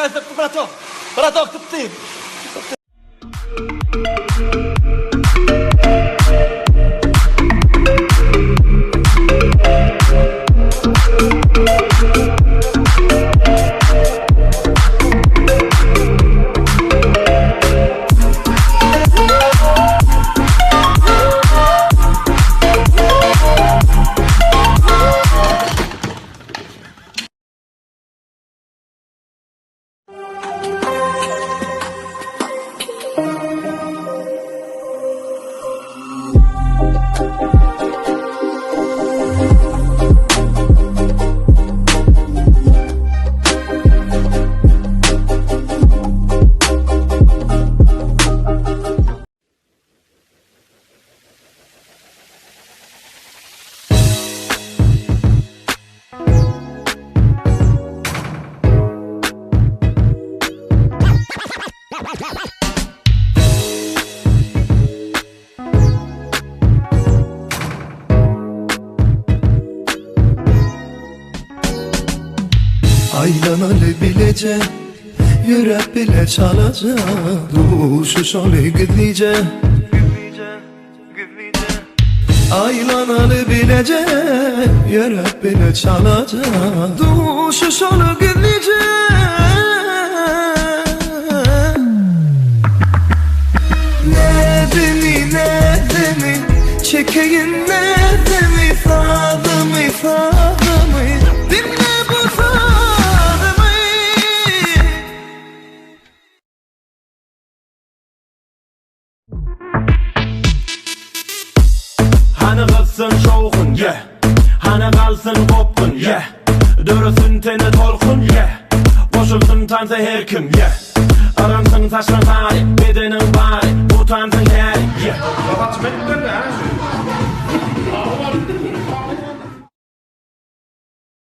Bratok, bratok sypdy. Aýlanaly bileje, ýöräp bile çalaja, Duşuşaly gizlije. Aýlanaly bileje, ýöräp bile çalaja, Duşuşaly gizlije. Näzimi, näzimi, çekeýin näzimi, Sazymy, sazymy, diňle bu sazymy. Hany gyzsyn şowhun, yeah Hany galsyn gopgun, yeah Döresin tende tolkun, yeah Goşulsyn tansa her kim, yeah Yransyn saçlaň sary, bedeniň bary Utansyn häli, yeah.